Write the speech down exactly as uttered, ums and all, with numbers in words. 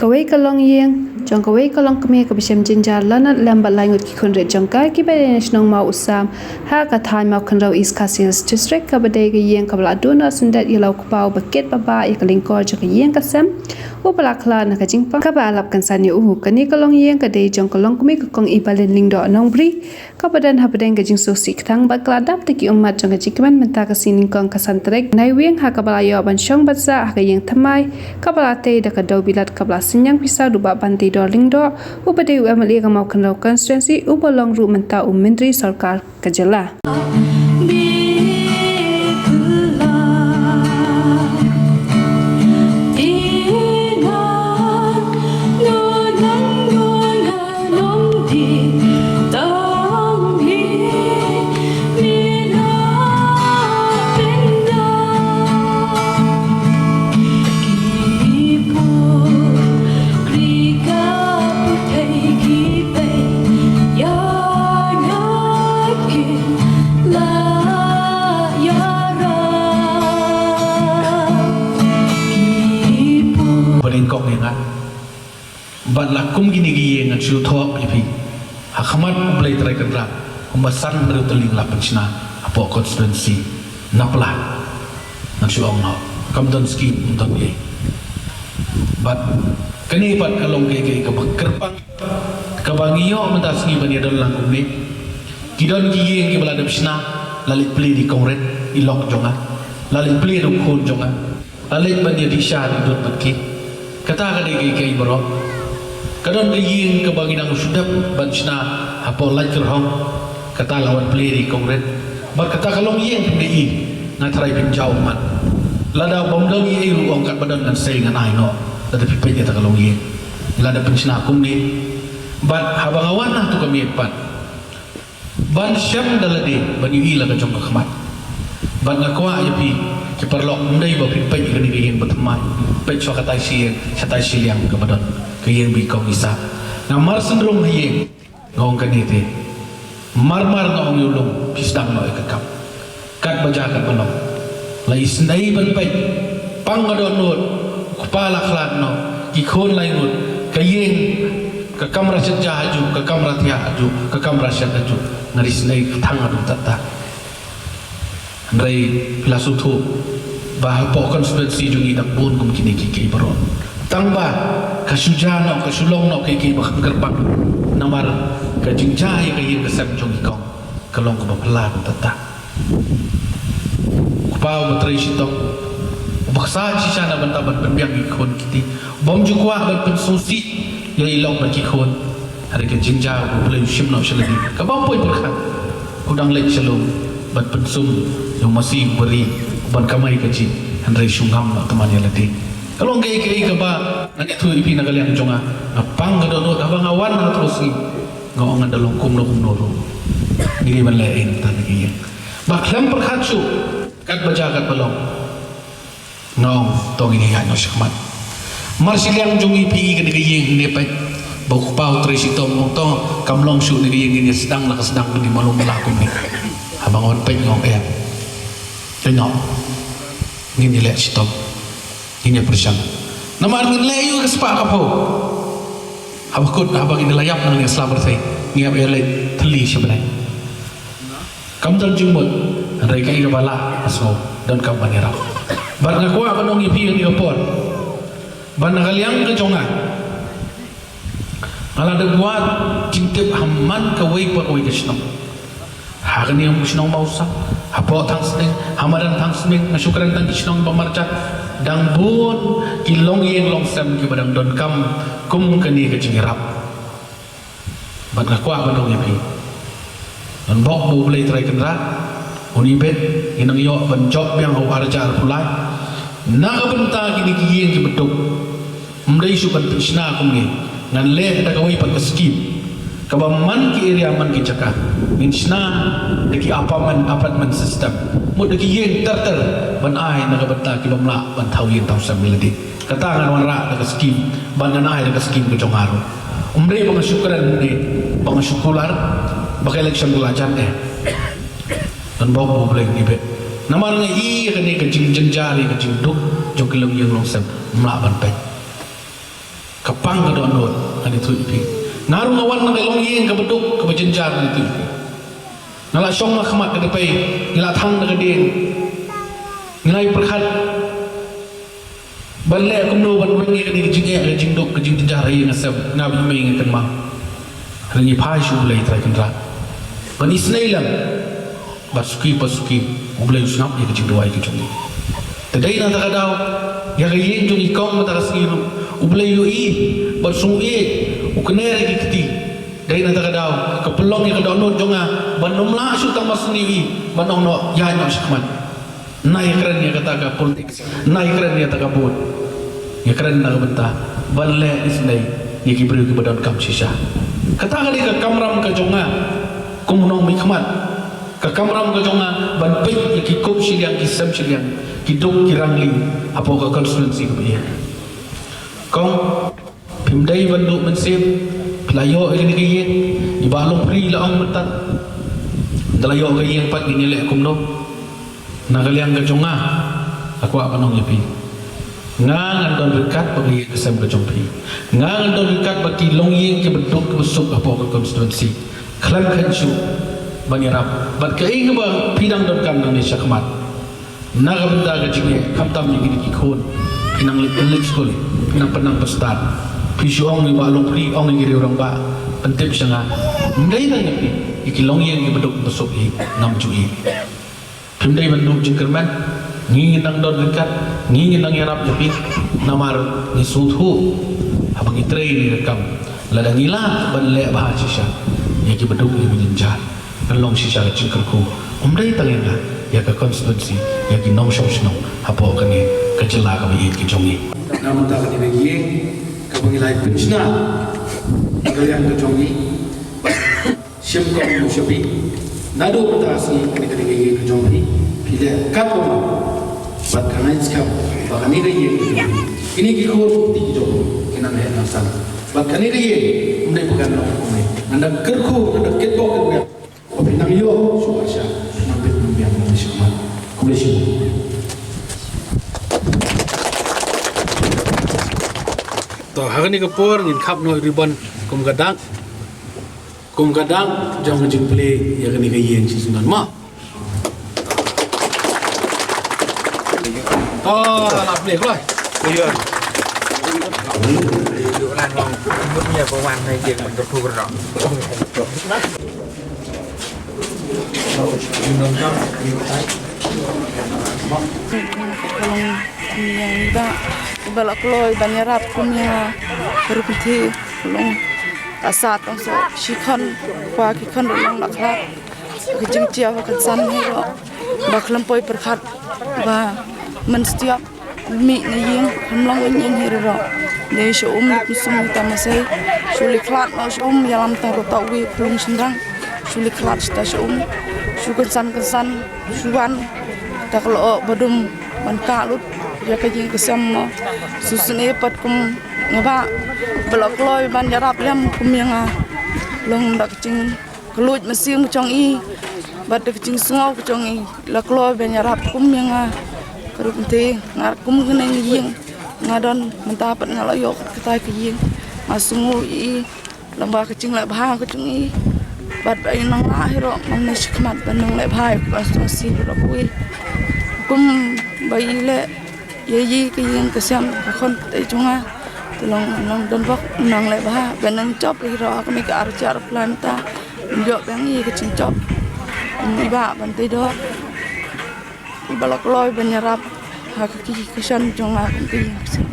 Kawei ka longïing jong kawei ka longkmie kaba shem jynjar lanot lem bad lai ngut ki khun rit jong ka kiba dei na shnong Maw Usam ha ka thaiñ Mawkynrew, East Khasi Hills District, kaba dei ka ïing kaba la duh noh syndet ïa la u kpa uba kit ba bah ïa ka lyngkor jong ka ïing ka sem uba la khlad na ka jingpang kaba la lap kynsan ïa u. Kane ka longïing ka dei jong ka longkmie ka Kong Ibalin Lyngdoh Nongbri, kaba don hapdeng ka jingsngewsih kthang bad ka la dap da ki ummat jong ka jingkmen mynta ka sngi nyngkong ka san tarik Naiwieng, ha kaba la ïoh ban shong ban sah ha ka ïing thymmai kaba la tei da ka dewbilat kaba la synñiang pisa da u Bah Banteidor Lyngdoh, uba dei u M L A ka Mawkynrew constituency, uba long ruh mynta u Myntri Sorkar ka jylla. Ba lyngkot ïa nga. Bad la kum kine ki ïing ngan shu thoh ïa phi ha khmat U Blei Trai Kynrad, kumba san hynriew tylli la pynshna hapoh constituency na pla. Ngan shu ong noh, kam don skim, kam don ei. Bad kane pat ka long kaei kaei kaba kyrpang kaba ngi ïoh mynta sngi ban ïa don lang kumne. Ki don ki ïing kiba la dep shna, la leit plie da i kong rit, i lok jong nga, la leit plie da u khun jong nga. La leit ban ïa dih sha dih dud bad ki. Kata ka dei kaei kaei baroh. Ka don ka ïing kaba ngi dang shu dep ban shna hapoh Lait Kyrhong. Kata la wan plie da i kong rit. Bad kata ka longïing phin da i, nga tharai phin jaw ummat. Lada bym don ei ei ruh, ong katba don ngan sei ngan ai noh. Lada phi peit ïa kata ka longïing, lada phin shna kumne. Bad haba nga wan na tu ka miet pat, ban shem da lade ban ïohi la ka jong ka khmat. Bad nga kwah ïa phi ki paralok, ym dei ba phi peit ïa kane ka ïing ba thymmai, peit shuwa katai shi ïing, shatai shiliang kaba don ka ïing ba i kong i sah. Nga mar synrung ha ïing, nga ong kane te, mar mar nga ong ïa u lum, phi sdang noh ïa ka kam. Katba jia katba long, la isynei ban peit. Pang ka dohnud, u kpa la khlad noh, ki khun lai ngut, ka ïing, ka kamra shet ja ha ju, ka kamra thiah ha ju, ka kamra shet ha ju. Nga isynei ka thang ha ju tatta. Hynrei la shu thuh ba hapoh constituency jong ngi dang bun kum kine kiei kiei baroh. Tang ba ka shu jia noh, ka shu long noh kiei kiei ba kham kyrpang. Namar ka jingjia ïa ka ïing ka sem jong i kong ka long kaba phylla kum tatta. U kpa uba trei shitom, uba ksa shisha na bynta ban pynbiang ïa ki khun ki kti, bym ju kwah ban pynsngewsih ïa i lok bad ki khun. Hynrei ka jingjia U Blei u shim noh sha lade, kaba ym poi pyrkhat. U dang leit sha lum ban pynsum ïa u masi u bari uban kamai kajih, hynrei shu ngam noh tymmen ïa lade. Ka long kaei kaei kaba ngan ïathuh ïa phi na ka liang jong nga. Nga pang ka dohnud haba nga wan ha ka sngi. Nga ong ngan da long kumno kumno ruh, ngi dei ban leh ei na ka ïing. Ba khlem pyrkhat shuh, katba jia katba long, nga ong to ngin ïaid noh shakhmat. Mar shiliang jong ngi phi i kane ka ïing ne peit ba u kpa u trei shitom, ong to kam long shuh ne ka ïing, ngin ïa sdang la ka sdang, ngin ïa malu mala kumne. Haba nga wan peit nga ong em. Ïa noh, ngin ïa leh shitom. Ngin ïa pyrshang. Namar ngin leh ïa ka spah ka phew. Haba kut, haba ngin la ïap na kane ka sla pyrthei, ngin ïa leit thylli sha bneng. Kam don jingmut, hynrei kaei kaba lah ka sngew, donkam ban ïarap. Bad nga kwah ban ong ïa phi ha kane ka por ba na ka liang ka jong nga, nga la dep wad jingtip ha man kawei pa kawei ka shnong. Ha kane ka shnong Mawsang, hapoh Thangsning, ha madan Thangsning, nga shu kren tang ki shnong ba marjan, dang bun ki longïing longsem kiba dang donkam kum kane ka jingïarap. Bad nga kwah ban ong ïa phi, ngan bok ba U Blei Trai Kynrad un ibit, ngin nang ïoh ban jop biang ha u ar hajar arphew lai. Na ka bynta kine ki ïing kiba duk, ym dei shuh ban pynshna kumne, ngan leh da kawei pat ka skim kaba man ki area man ki jaka, ngin shna da ki apartment, apartment system, mut da ki ïing ter ter, ban ai na ka bynta ki bym lah ban thaw ïing thaw sem ïa lade. Kata ngan wanrah da ka skim, bad ngan ai da ka skim ka jong nga ruh. Ym dei ba nga shu kren ne ba nga shu kular ba ka election ka la jan eh. Ngan bok ba U Blei un ibit. Namar nga i ïa kane ka jingjynjar, ïa ka jingduk jong ki longïing longsem, ym lah ban peit. Ka pang ka dohnud, ngan ïathuh ïa phi. Nga ruh nga wan na ka longïing kaba duk kaba jynjar, ngan ïathuh ïa phi. Nga la shong ha khmat ka dpei, ngi la thang na ka dieng. Ngi la ïa pyrkhat ban leh kumno ban weng ïa kane ka jingeh, ka jingduk, ka jingjynjar ha ïing ha sem. Nga bad i mei nga kynmaw. Hynrei ngi phai sha U Blei Trai Kynrad ban isynei lang. Bad suki pa suki, U Blei u sngap ïa ka jingduwai ka jong ngi. Te dei na kata ka daw, ïa ka ïing jong ngi kong mynta ka sngi ruh, U Blei u ïohi bad u sngewieit, u kner ïa ki kti. Dei na kata ka daw, ka pynlong ïa ka dohnud jong nga ban ym lah shuh tang mar sniew ïa i, ban ong noh, ïaid noh shakhmat. Nai kren ïa kata ka politics, nai kren ïa kata ka vote. Ïa kren na ka bynta ban leh isynei ïa ki briew kiba donkam shisha. Kata ka dei ka kamram ka jong nga kum u nongmihkhmat. Ka kamram ka jong nga ban peit ïa ki kup shiliang, ki sem shiliang, ki duk ki rangli hapoh ka constituency kaba ïeit. Kong, phim dei ban duh mynsiem, phi la ïoh ïa kane ka ïing, i Bah Longphri i la ong mynta, da la ïoh ka ïing pat ngin ïaleh kumno. Na ka liang ka jong nga, nga kwah ban ong ïa phi, nga ngan don ryngkat bad ka ïing ka sem ka jong phi. Nga ngan don ryngkat bad ki longïing kiba duk kiba suk hapoh ka constituency. Khlem kheiñ shuh ban ïarap bad kaei kaba phi dang donkam nangne shakhmat. Na ka bynta ka jingeh, khamtam ïa kine ki khun, phi nang leit skul, phi nang pynang pynstad. Phi shu ong ïa i Bah Longphri, ong ïa ki riew rangbah, pyntip sha nga. Ym dei tang ïa phi, ïa ki longïing kiba duk kiba suk hi ngam ju ïeh. Phim dei ban duh jingkyrmen, ngi ngin nang don ryngkat, ngi ngin nang ïarap ïa phi. Namar ngi sngewthuh haba ngi trei ïa ka kam, lada ngi lah ban leh bha shisha ïa kiba duk kiba jynjar, kan long shisha ka jingkyrkhu, ym dei tang ïa nga, ïa ka constituency, ïa ki nongshong shnong hapoh kane ka jylla kaba ïeit ka jong ngi. Na mynta kane ka ïing kaba ngi la pynshna na ka liang ka jong ngi, shim kong ïa u sha phi. Naduh mynta ka sngi kane ka dei ka ïing ka jong phi. Phi leh katba mon. Bad ka ngeit skhem ba kane ka ïing ka jong phi, kine ki khun ki jong phi kin nang heh nang san. Bad kane ka ïing ym dei ba kan long kumne. Ngan da kyrkhu, ngan da kitbok kitbok. Ba phi nang ïoh shuwa sha nang bit nang biang nang shakhmat. Khublei shibun. To, ha kane ka por ngin khap noh ribbon kum ka dak. Kum ka dak jong ka jingplie ïa kane ka ïing shisien mo. To, la plie kloi. Ka long kum ïa i Bah, i Bah la kloi ban ïarap kum ïa ka ruh kynthei, ka long ka sat tang so shi khon, kpa ki khon ruh long la khlad. Ka jingjia ba kan san hi ruh ba khlem poi pyrkhat ba mynstep mih na ïing, khlem long ïing hi ruh. Dei sha um dei kum sum ita masai. Shu leit khlad noh sha um, ïalam tang ruh ta uwei u khlung shynrang. Shu leit khlad shata sha um. Shu kynsan kynsan, shu wan. Ta ka lyoh ba dum ban kah lut ïa ka ïing ka sem mo. Shu sngewbha pat kum nga Bah, ba la kloi ban ïarap lem kum ïa nga. Long da ka jing ka luid mynsiem ka jong i bad da ka jingsngew ka jong i, la kloi ban ïarap kum ïa nga. Ka ruh kynthei, nga kum kane ka ïing nga don mynta pat nga la ïoh katai ka ïing. Nga sngew ïa i lyngba ka jingleh bha ka jong i. Bad ba i nang lah hi ruh, ngam nang shakhmat ban nang leh bha ïa ka constituency ruh ruh. Kumba i leh ïa i ka ïing ka sem ka khon ka tei jong nga. Te long, nang don bok, nang leh bha, ban nang jop hi ruh ha kane ka ar hajar arphew lai mynta. Ym ïoh biang ïa ka jingjop. I Bah ban tei doh. I Bah la kloi ban ïarap ha ka ki ka shan jong nga ka ïing ka sem.